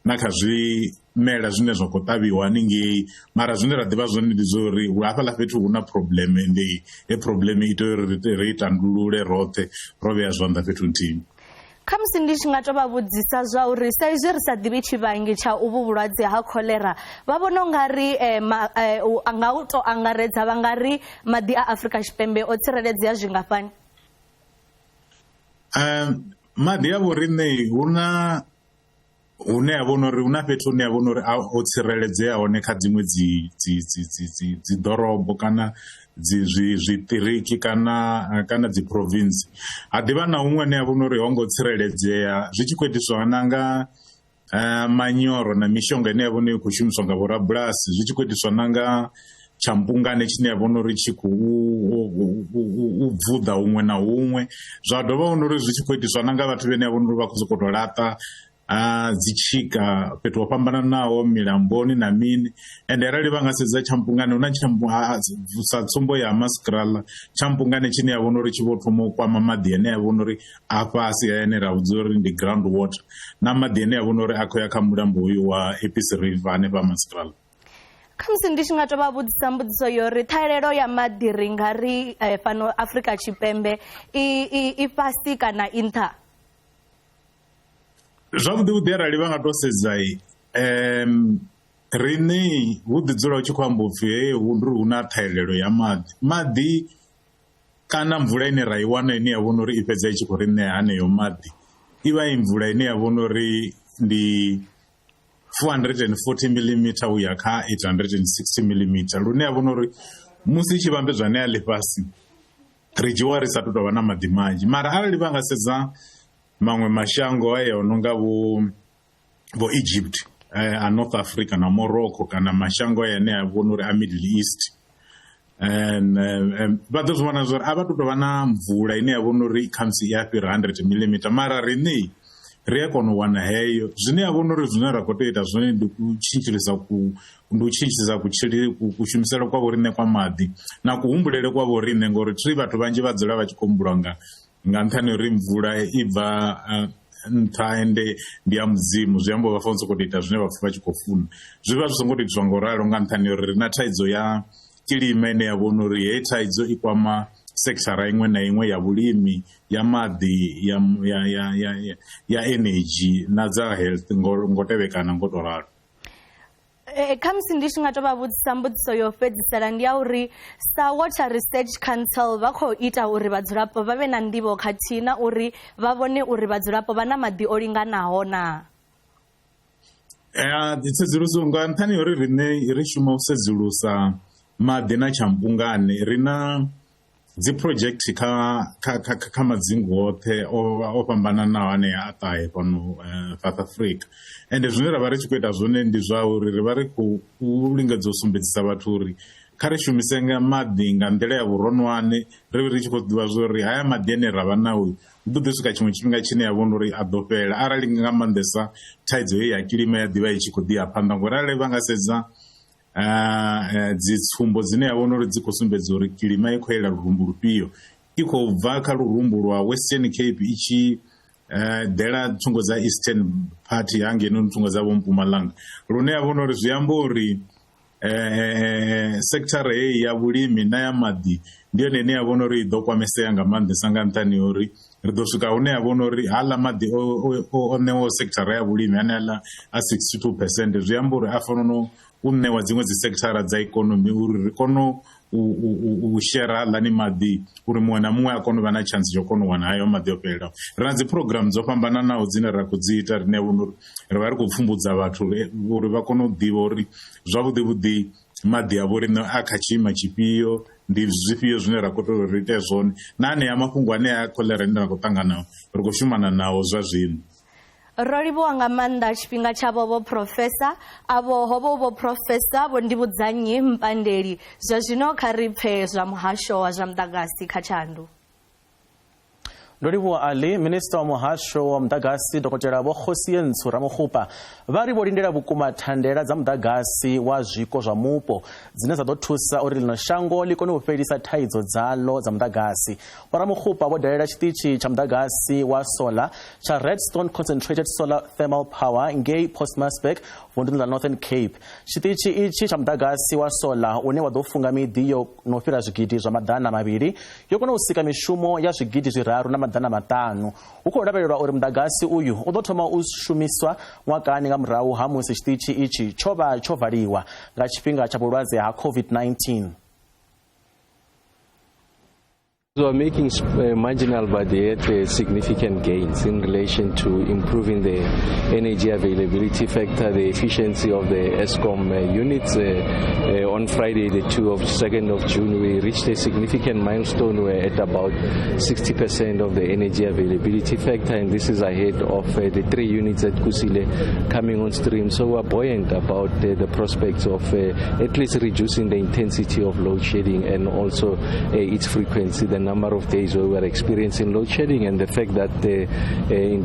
na kha zwimela zwine zwa khou ṱavhiwa haningei, mara zwine ra ḓivha zwone ndi zwa uri hafhaḽa fhethu hu na problem, ndi he problem i tea uri ri tandulule roṱhe ro vhea zwanḓa fhethu nthihi. Khamusi ndi tshi nga to vha vhudzisa zwa uri sa izwi ri sa ḓivhi tshivhangi tsha uvhu vhulwadze ha kholera, vha vhona u nga ri nga u to angaredza vha nga ri maḓi a Afrika Tshipembe o tsireledzea zwingafhani? Maḓi a vho riṋe hu na Hune ha vhona uri hu na fhethu hune ha vhona uri ho tsireledzea hone kha dziṅwe dzi ḓorobo kana dzi zwiṱiriki kana dzi province. Ha ḓivha na huṅwe hune ha vhona uri ho ngo tsireledzea, zwi tshi khou itiswa na nga manyoro na mishonga ine ya vhona i khou shumiswa nga vhorabulasi, zwi tshi khou itiswa na nga tshampungane tshine ya vhona uri tshi khou u bvuḓa huṅwe na huṅwe. Zwa dovha vhona uri zwi tshi khou itiswa na nga vhathu vhane ya vhona uri vha khou sokou tou laṱa dzi tshika fhethu ho fhambananaho, milamboni na mini. Ende arali vha nga sedza tshampungane, hu na sa tsumbo ya Maskrala, tshampungane tshine ya vhona uri tshi vho thoma u kwama maḓi ane ya vhona uri a fhasi ane ra vhudza uri ndi ground water, na maḓi ane ya vhona uri a khou ya kha mulambo uyu wa Epis River hanefha Maskrala. Khamusi ndi tshi nga tou vha vhudzisa mbudziso yo ri ṱhahelelo ya maḓi ri nga ri fhano Afrika Tshipembe i fhasi kana i nṱha? Zwavhuḓi vhuḓi arali vha nga to sedza riṋe hu ḓi dzula hu tshi khou amba upfhi hey, hu na ṱhahelelo ya maḓi. Maḓi kana mvula ine ra i wana ine ya vhona uri i fhedza i tshi khou ri ṋea haneyo maḓi, i vha i mvula ine ya vhona uri ndi 440 millimeter u ya kha 860 millimeter, lune ya vhona uri musi i tshi vhambedzwa na ya ḽifhasi ri dzhiwa ri sa tou vha na maḓi manzhi. Mara arali vha nga sedza maṅwe mashango aya o no nga vho Egypt, a North Africa na Morocco, kana mashango aya ane a vhona uri a Middle East, vha ḓo zwi vhona zwa uri a vha tou vha na mvula ine ya vhona uri khamusi i a fhira 100 millimeter, mara riṋe ri a kona u wana heyo. Zwine ya vhona uri zwine ra khou tea ita zwone ndi u tshintshilisa ndi u tshintshisa kushumisele kwa vhoriṋe kwa maḓi na kuhumbulele kwa vhoriṋe, ngori thi vhathu vhanzhi vha dzula vha tshi khou humbula nga nṱhani uri mvula i bva nṱha ende ndi ya mudzimu, zwi amba vha fanela u sokou ita zwine vha pfha vha tshi khou funa. Zwi vha zwi songo tou itiswa ngo ralo nga nṱhani uri ri na thaidzo ya kilima ine ya vhona uri heyi thaidzo i kwama sekithara iṅwe na iṅwe ya vhulimi, ya maḓi, ya energy na dza health ngo tevhekana ngo to ralo. Khamusi ndi tshi nga tou vha vhudzisa mbudziso yo fhedzisela ndi ya uri sa Water Research Council vha khou ita uri vhadzulapo vha vhe na nḓivho khathihi na uri vha vhone uri vhadzulapo vha na maḓi o linganaho na? Tsedzuluso nga nṱhani uri riṋe ri shuma u sedzulusa maḓi na tshampungane, ri na dzi project kha madzingu oṱhe o fhambananaho anea a ṱahe fhano South Africa. Ende zwine ra vha ri tshi khou ita zwone ndi zwa uri ri vha ri khou lingedza u sumbedzisa vhathu uri kha ri shumise nga maḓi nga nḓila ya vhuronwane, ri vhe ri tshi khou ḓivha zwa uri haya maḓi ane ra vha nao hu ḓo ḓi swika tshiṅwe tshifhinga tshine ya vhona uri a ḓo fhela, arali nga maanḓesa thaidzo heyi ya kilima ya ḓivha i tshi khou ḓi ya phanḓa. Ngori arali vha nga sedza dzi tsumbo dzine ya vhona uri dzi khou sumbedza uri kilima i khou yela lurumbu lufhio, i khou bva kha lurumbu lwa Western Cape i tshi ḓela thungo dza Eastern part ya ngeno thungo dza vho Mpumalanga, lune ya vhona uri zwi amba uri sekithara heyi ya vhulimi na ya maḓi ndi yone ine ya vhona uri i ḓo kwamesea nga maanḓesa, nga nṱhani ha uri ri ḓo swika hune ya vhona uri haḽa maḓi o ṋewaho sekithara ya vhulimi haneaḽa a 62%, zwi amba uri a fanela u ṋewa dziṅwe dzi sekithara dza ikonomi uri ri kone u shera haḽani maḓi, uri muṅwe na muṅwe a kone u vha na chance yo kona u wana hayo maḓi o fhelelaho. Ri na dzi program dzo fhambananaho dzine ra khou dzi ita, rine vhona uri ri vha ri khou pfumbudza vhathu uri vha kone u ḓivha uri zwavhuḓi vhuḓi maḓi a vhoriṋe a kha tshiimo tshifhio, ndi zwifhio zwine ra khou tea uri ri ite zwone, na anea mafhungo ane a kholera ine ra khou ṱangana ri khou shumana nao zwa zwino. Ro livhuwa nga maanḓa tshifhinga tshavho vho Professor. Avho hovho vho Professor Vho Ndivhudzannyi Mpandeli. Zwa zwino kha ri pfe zwa muhasho wa zwa muḓagasi kha Tshandu. Ndo livhuwa Ali. Minista wa muhasho wa muḓagasi Dokotela Vho Kgosientsho Ramokgopa vha ri vho lindela vhukuma thandela dza muḓagasi wa zwiko zwa mupo dzine dza ḓo thusa uri ḽino shango ḽi kone u fhelisa thaidzo dzaḽo dza muḓagasi. Vho Ramokgopa vho dalela tshiṱitshi tsha muḓagasi wa solar tsha Redstone Concentrated Solar Thermal Power ngei Postmasburg vunduni ḽa Northern Cape. Tshiṱitshi itshi tsha muḓagasi wa solar une wa ḓo funga miḓi yo no fhira 200,000 yo kona u sika mishumo ya 3,500. Hu khou lavhelelwa uri muḓagasi uyu u ḓo thoma u shumiswa ṅwakani nga murahu ha musi tshiṱitshi itshi tsho vha tsho valiwa nga tshifhinga tsha vhulwadze ha COVID-19. We are making marginal but yet significant gains in relation to improving the energy availability factor, the efficiency of the Eskom units. On Friday, the 2nd of June, we reached a significant milestone. We're at about 60% of the energy availability factor, and this is ahead of the 3 units at Kusile coming on stream. So we're buoyant about the prospects of at least reducing the intensity of load shedding and also its frequency, the number of days where we are experiencing load shedding, and the fact that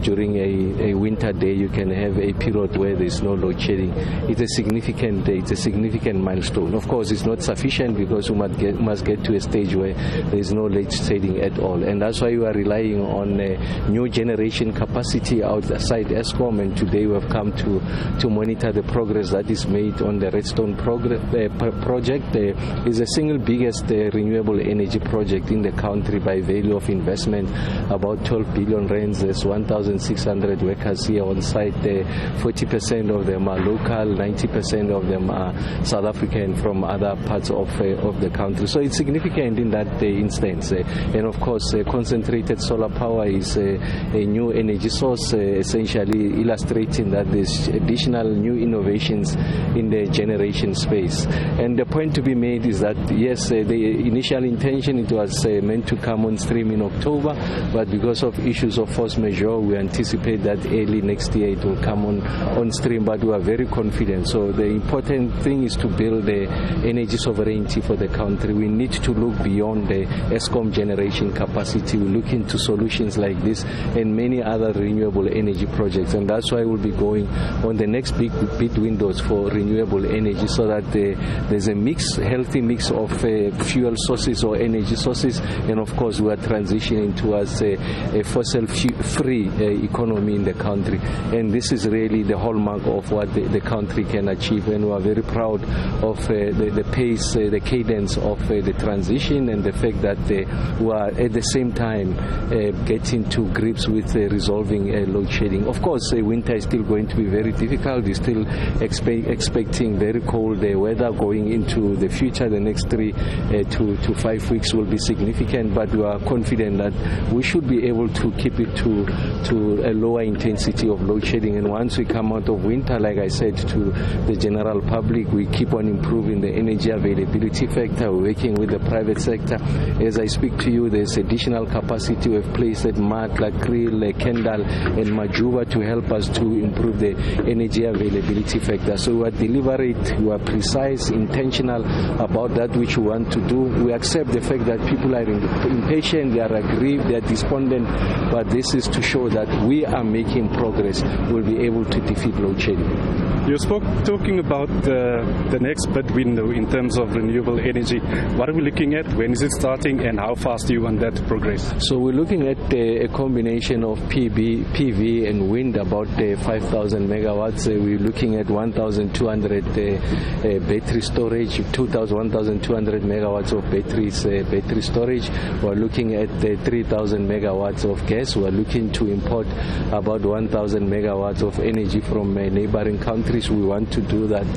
during a winter day you can have a period where there is no load shedding. It's a significant milestone. Of course, it's not sufficient because we must get to a stage where there is no load shedding at all, and that's why we are relying on new generation capacity outside Eskom. And today we have come to monitor the progress that is made on the Redstone project. Is the single biggest renewable energy project in the country by value of investment, about 12 billion rands. There's 1,600 workers here on site. 40% of them are local, 90% of them are South African from other parts of the country. So it's significant in that instance. And of course, concentrated solar power is a new energy source, essentially illustrating that there's additional new innovations in the generation space. And the point to be made is that, yes, the initial intention, it was meant to come on stream in October, but because of issues of force majeure, we anticipate that early next year it will come on stream, but we are very confident. So the important thing is to build the energy sovereignty for the country. We need to look beyond the Eskom generation capacity. We look into solutions like this and many other renewable energy projects, and that's why we'll be going on the next big bid windows for renewable energy, so that there's a mix, healthy mix of fuel sources or energy sources, and of course we are transitioning towards a fossil-free economy in the country, and this is really the hallmark of what the country can achieve, and we are very proud of the pace, the cadence of the transition, and the fact that we are at the same time getting to grips with resolving load shedding. Of course, winter is still going to be very difficult. We're still expecting very cold weather going into the future. The next 3 to 5 weeks will be significant, but we are confident that we should be able to keep it to a lower intensity of load shedding. And once we come out of winter, like I said to the general public, we keep on improving the energy availability factor. We're working with the private sector. As I speak to you, there's additional capacity we've placed at Matla, Kriel, Kendal and Majuba to help us to improve the energy availability factor. So we are deliberate, we are precise, intentional about that which we want to do. We accept the fact that people are impatient, they are aggrieved, they are despondent, but this is to show that we are making progress. We'll be able to defeat load shedding. You spoke talking about the next bid window in terms of renewable energy. What are we looking at? When is it starting, and how fast do you want that to progress? So we're looking at a combination of PV and wind, about 5,000 megawatts. We're looking at 1,200 battery storage, 1,200 megawatts of battery storage. We're looking at 3,000 megawatts of gas. We're looking to import about 1,000 megawatts of energy from neighboring countries. We want to do that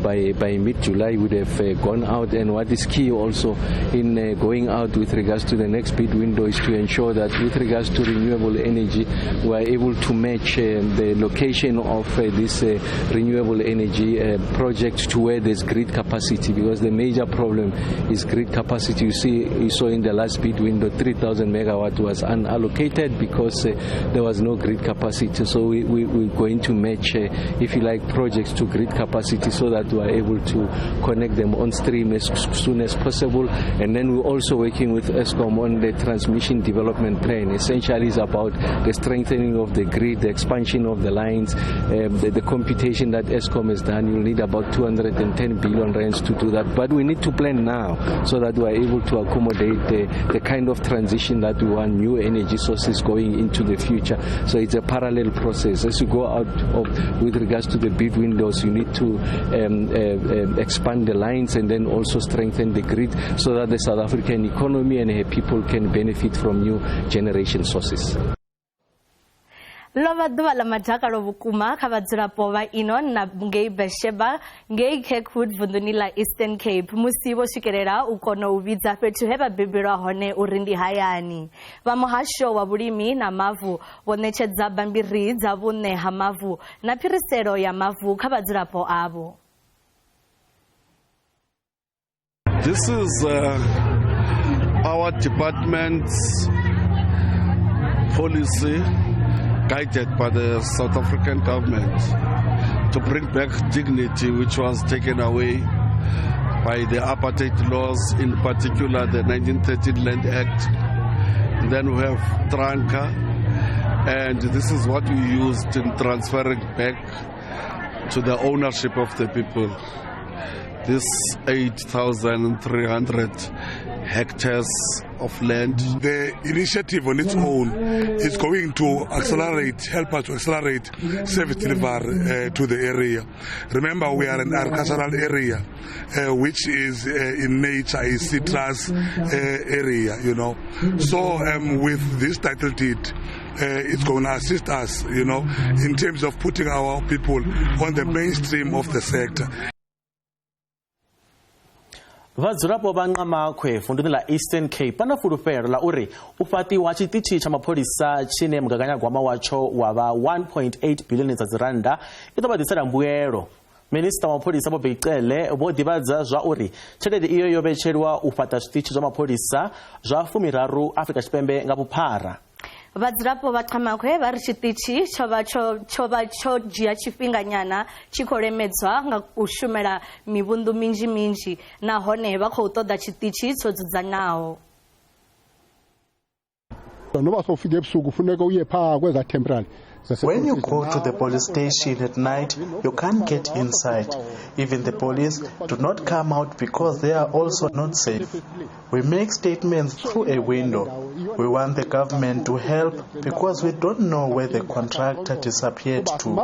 by mid-July. We would have gone out. And what is key also in going out with regards to the next bid window is to ensure that with regards to renewable energy, we are able to match the location of this renewable energy project to where there's grid capacity, because the major problem is grid capacity. You saw in the last bid window, 3,000 megawatt was unallocated because there was no grid capacity. So we're going to match, if you like, projects to grid capacity so that we are able to connect them on stream as soon as possible. And then we're also working with Eskom on the transmission development plan. Essentially, it's about the strengthening of the grid, the expansion of the lines, the computation that Eskom has done. You'll need about 210 billion rands to do that. But we need to plan now so that we are able to accommodate the kind of transition that we want, new energy sources going into the future. So it's a parallel process. As you go out with regards to the bid windows, you need to expand the lines and then also strengthen the grid so that the South African economy and her people can benefit from new generation sources. Ḽo vha ḓuvha ḽa madakalo vhukuma kha vhadzulapo vha Enon na ngei Beersheba ngei Kirkwood vunḓuni ḽa Eastern Cape musi vho swikelela u kona u vhidza fhethu he vha bebelwa hone uri ndi hayani. Vha muhasho wa vhulimi na mavu vho ṋetshedza bammbiri dza vhuṋe ha mavu na phiriselo ya mavu kha vhadzulapo avho. This is our department's policy, guided by the South African government, to bring back dignity which was taken away by the apartheid laws, in particular the 1913 Land Act. And then we have Tranca, and this is what we used in transferring back to the ownership of the people. This 8,300 hectares of land. The initiative on its own is going to help us to accelerate service delivery to the area. Remember, we are an agricultural area, which is in nature a citrus area, you know. So with this title deed, it's going to assist us, you know, in terms of putting our people on the mainstream of the sector. Vhadzulapo vha Nqamakhwe vunduni ḽa Eastern Cape vha na fulufhelo ḽa uri u fhaṱiwa tshiṱitshi tsha mapholisa tshine mugaganyagwama watsho wa vha 1.8 bilioni dza dzirannda i ḓo vha ḓisela mbuelo. Minisiṱa wa mapholisa Vho Bheki Cele vho ḓivhadza zwa uri tshelede iyo yo vhetshelwa u fhaṱa zwiṱitshi zwa mapholisa zwa 30 Afrika Tshipembe nga vhuphara. Vhadzulapo vha Qhamakhwe vha ri tshiṱitshi tsho vha tsho dzhia tshifhinganyana tshi khou lemedzwa nga u shumela mivhundu minzhi minzhi nahone vha khou ṱoḓa tshiṱitshi tsho dzudzanaho. When you go to the police station at night, you can't get inside. Even the police do not come out because they are also not safe. We make statements through a window. We want the government to help because we don't know where the contractor disappeared to.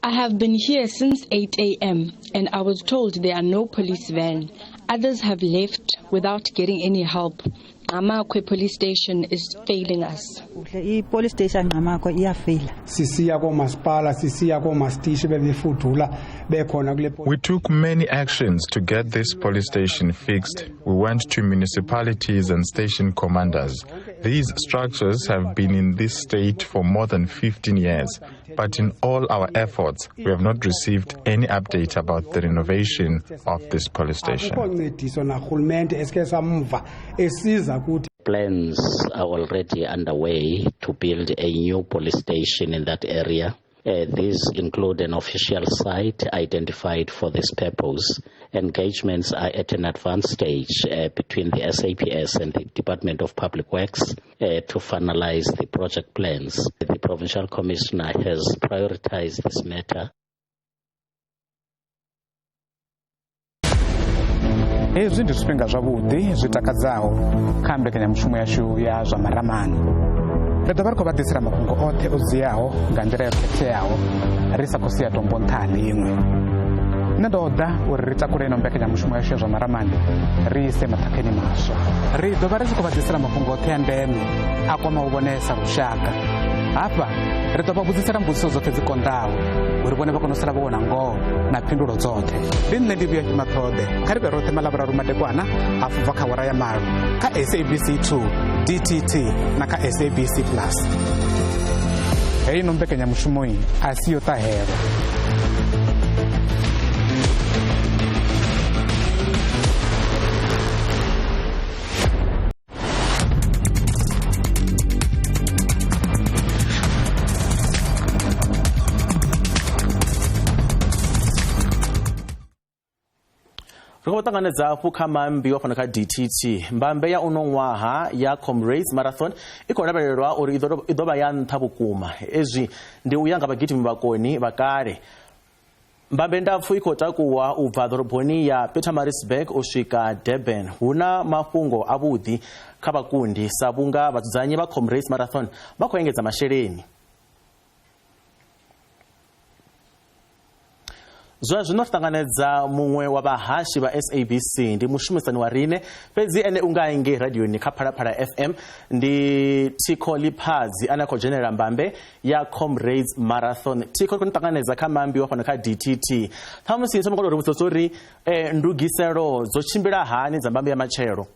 I have been here since 8 a.m. and I was told there are no police van. Others have left without getting any help. Ngqamakhwe police station is failing us. Police station Ngqamakhwe iyafeyila. We took many actions to get this police station fixed. We went to municipalities and station commanders. These structures have been in this state for more than 15 years. But in all our efforts, we have not received any update about the renovation of this police station. Plans are already underway to build a new police station in that area. These include an official site identified for this purpose. Engagements are at an advanced stage between the SAPS and the Department of Public Works to finalize the project plans. The Provincial Commissioner has prioritized this matter. Hezwi ndi zwifhinga zwavhuḓi zwi takadzaho kha mbekanyamushumo yashu ya zwa maramani. Ri ḓo vha ri khou vha ḓisela mafhungo oṱhe o dziaho nga nḓila yo khetheaho ri sa khou sia tombo nṱha ha ḽiṅwe. Nṋe ndo ḓa uri ri takule ino mbekanyamushumo yashu ya zwa maramani ri ise maṱhakheni maswa. Ri ḓo vha ri tshi khou vha ḓisela mafhungo oṱhe a ndeme a kwamaho vhonesa lushaka. Hafha ri ḓo vha vhudzisela mbudziso dzoṱhe dzi konḓaho uri vhone vha kone u sala vho wana ngoho na phindulo dzoṱhe. Ndi nṋe ndi vhuya Maṱhoḓe, kha ri vhe roṱhe maḽavhuraru madekwana hafu bva kha awara ya 8 kha SABC 2, DTT na kha SABC Plus. Heino mbekanyamushumo iyi a si yo ṱahelwa. Ri khou ṱanganedza hafhu kha mambi wa fhano kha DTT. Mbambe ya uno ṅwaha ya Comrades Marathon i khou lavhelelwa uri i ḓo vha ya nṱha vhukuma. Ezwi ndi u ya nga vhagidimi vhakoni vha kale. Mbambe ndapfu i khou takuwa u bva ḓoroboni ya Pietermaritzburg u swika Durban. Hu na mafhungo avhuḓi kha vhakundi sa vhunga vhadzudzanyi vha Comrades Marathon vha khou engedza masheleni. Zwa zwino ri ṱanganedza muṅwe wa vhahashi vha SABC, ndi mushumisani wa rine, fhedzi ene u nga ngei radioni kha Phalaphala FM, ndi Thikho Liphadzi ane a khou dzhenelela mbambe ya Comrades Marathon. Thikho, ri khou ṱanganedza kha mambiwa fhano kha DTT. Ṱhamusi thoma uri vhudzisa uri ndugiselo dzo tshimbila hani dza mbambe ya matshelo?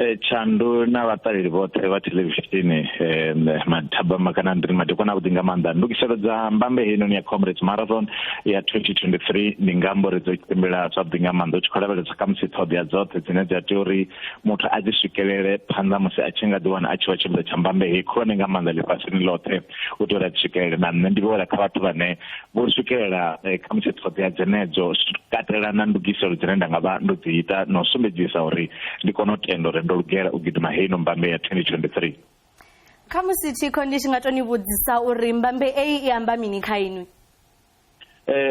Tshandu na vhaṱaleli vhoṱhe vha thelevishini, mathabama kana ndi madekwana avhuḓi nga maanḓa. Ndugiselo dza mbambe heinoni ya Comrades Marathon ya 2023 ndi nga amba uri dzo tshimbila zwavhuḓi nga maanḓa, u tshi khou lavhelesa khamusi ṱhoḓea dzoṱhe dzine dza tea uri muthu a dzi swikelele phanḓa musi a tshi nga ḓi wana a tshi vha tshipiḓa tsha mbambe heyi khulwane nga maanḓa ḽifhasini ḽoṱhe, u tea uri a dzi swikelele. Na nṋe ndi vhowela kha vhathu vhane vho swikelela khamusi ṱhoḓea dzenedzo, katela na ndugiselo dzine nda nga vha ndo dzi ita na u sumbedzisa uri ndi kone u tenda uri ndo lugela u gidima heino mbambe ya 2023. Khamusi Thikho ndi tshi nga to ni vhudzisa uri mbambe eyi i amba mini kha inwi?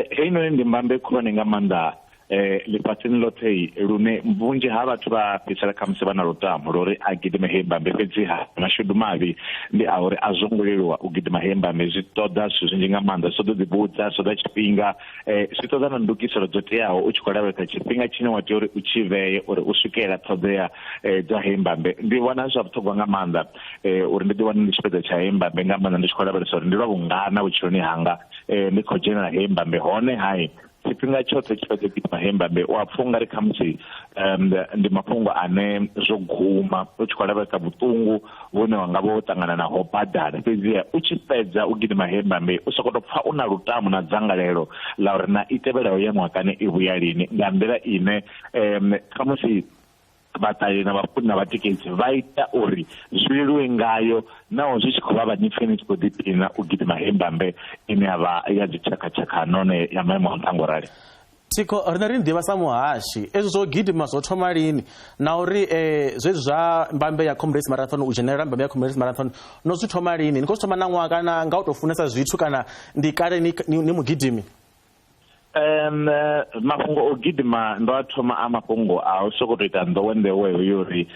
Heinoni ndi mbambe khulwane nga maanḓa ḽifhasini ḽoṱhe, lune vhunzhi ha vhathu vha fhedzisela khamusi vha na lutamo lwa uri a gidime heyi mbambe, fhedzi ha mashudu mavhi ndi a uri a zwo ngo leluwa u gidima heyi mbambe. Zwi ṱoḓa zwithu zwinzhi nga maanḓa, zwi ṱoḓa u ḓivhudza, zwi ṱoḓa tshifhinga, zwi ṱoḓa na ndugiselo dzo teaho, u tshi khou lavhelesa tshifhinga tshine wa tea uri u tshi vhee uri u swikelela ṱhoḓea dza heyi mbambe. Ndi vhona zwi zwa vhuṱhogwa nga maanḓa uri ndi ḓi wane ndi tshipiḓa tsha heyi mbambe nga maanḓa, ndi tshi khou lavhelesa uri ndi lwa vhungana vhutshiloni hanga ndi khou dzhenela heyi mbambe. Hone hai tshifhinga tshoṱhe tshi fhedza gidima heyi mbambe u a pfha ungari khamusi ndi mafhungo ane zwo guma, u tshi khou lavhelesa vhuṱungu vhune wa nga vha wo ṱangana naho badani, fhedziha u tshi fhedza u gidima heyi mbambe u sokou tou pfha u na lutamo na dzangalelo ḽa uri na i tevhelaho ya ṅwakani i vhuya lini, nga nḓila ine khamusi vhaṱaleli na vhafuni na vhatikedzi vha ita uri zwi leluwe ngayo, naho zwi tshi khou vha vha ni pfhe ni tshi khou ḓiphina u gidima heyi mbambe ine ya vha ya dzitshakhatshakha nahone ya maimo a nṱha ngo rali. Thikho, rine ri ḓivha sa muhashi, ezwi zwo gidima zwo thoma lini, na uri zwezwi zwa mbambe ya Comrades Marathon, u dzhenelela mbambe ya Comrades Marathon no zwi thoma lini? Ni khou zwi thoma na ṅwaha kana nga u tou funesa zwithu, kana ndi kale ni mugidimi? Mafhungo o gidima ndo a thoma a mafhungo a u sokou tou ita nḓowenḓowe yo uri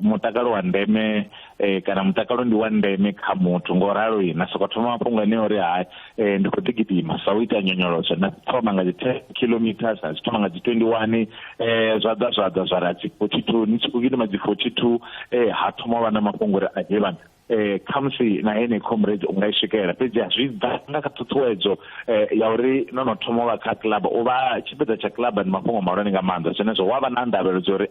mutakalo wa ndeme kana mutakalo ndi wa ndeme kha muthu, ngo ralo na sokou thoma mafhungo ane uri hai ndi khou ḓi gidima sa u ita nyonyoloso, nda thoma nga dzi 10 kilometers, nda thoma nga dzi 21, zwa ḓa zwa ra dzi 42, ni tshi khou gidima dzi 42, ha thoma u vha na mafhungo uri a vhana khamusi na ene Comrades u nga i swikelela. Fhedzi zwi ḓa nga kha ṱhuṱhuwedzo ya uri no no thoma vha kha club, u vha tshipiḓa tsha club ndi mafhungo mahulwane nga maanḓa. Zwenezwo wa vha na ndavhelo dza uri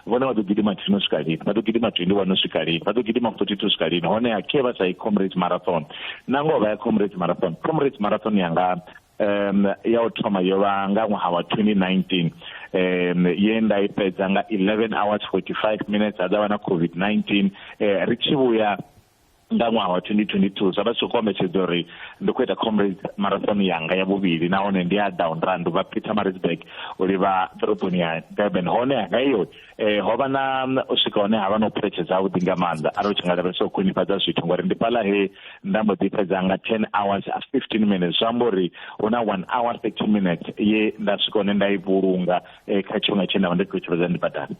vhone vha ḓo gidima 10 u swika lini, vha ḓo gidima 21 u swika lini, vha ḓo gidima 42 u swika lini. Hone ha khe vha sa i Comrades Marathon, na ngoho vha ya Comrades Marathon. Comrades Marathon yanga ya u thoma yo vha nga ṅwaha wa 2019, ye nda i fhedza nga 11 hours 45 minutes, ha ḓa vha na COVID-19. Ri tshi vhuya nga ṅwaha wa 2022 zwa vha zwi khou kombetshedza uri ndi khou ita Comrades Marathon yanga ya vhuvhili, nahone ndi ya down run ubva Pietermaritzburg u livha ḓoroboni ya Durban. Hone heyo ho vha na u swika hone ha vha na u phuletshedza havhuḓi nga maanḓa, arali u tshi nga lavhelesa u khwinifhadza zwithu, ngori ndi fhaḽa he nda mbo ḓi fhedza nga 10 hours 15 minutes, zwi amba uri hu na 1 hour 30 minutes ye nda swika hone nda i vhulunga kha tshifhinga tshe nda vha ndi khou tshi fhedza ndi badani.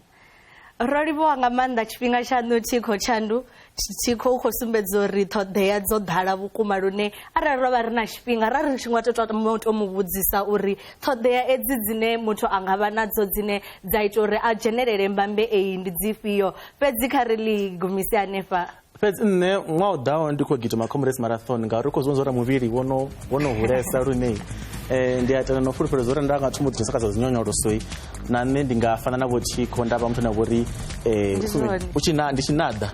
Ro livhuwa nga maanḓa tshifhinga tshaṋu Thikho Tshandu. Thikho u khou sumbedza uri ṱhoḓea dzo ḓala vhukuma lune arali ro vha ri na tshifhinga ra ri tshi nga tou mu vhudzisa uri ṱhoḓea edzi dzine muthu a nga vha nadzo dzine dza ita uri a dzhenelele mbambe eyi ndi dzifhio, fhedzi kha ri ḽi gumise hanefha. Fhedzi nṋe ṅwaha u ḓaho ndi khou gidima Comrades Marathon ngauri khou zwi vhona uri muvhili wono hulesa lune ndi a tenda na u fulufhela uri nda nga thoma u ḓidzhenisa kha zwa dzinyonyoloso na nṋe ndi nga fana na vho Thikho, nda vha muthu na vhori ndi tshinaḓa.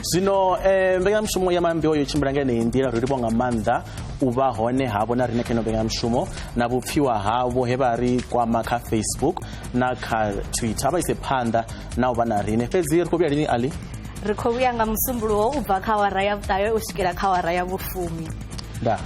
Zwino mbekanyamushumo ya Mambiwa yo tshimbila nga yeneyi nḓila. Ri livhuwa nga maanḓa u vha hone havho na riṋe kha ino mbekanyamushumo na vhupfiwa havho he vha ri kwama kha Facebook na kha Twitter. Vha ise phanḓa na u vha na riṋe. Fhedzi ri khou vhuya lini Ali? Ri khou vhuya nga Musumbuluwo u bva kha awara ya 9 u swikela kha awara ya 10. Ndaa.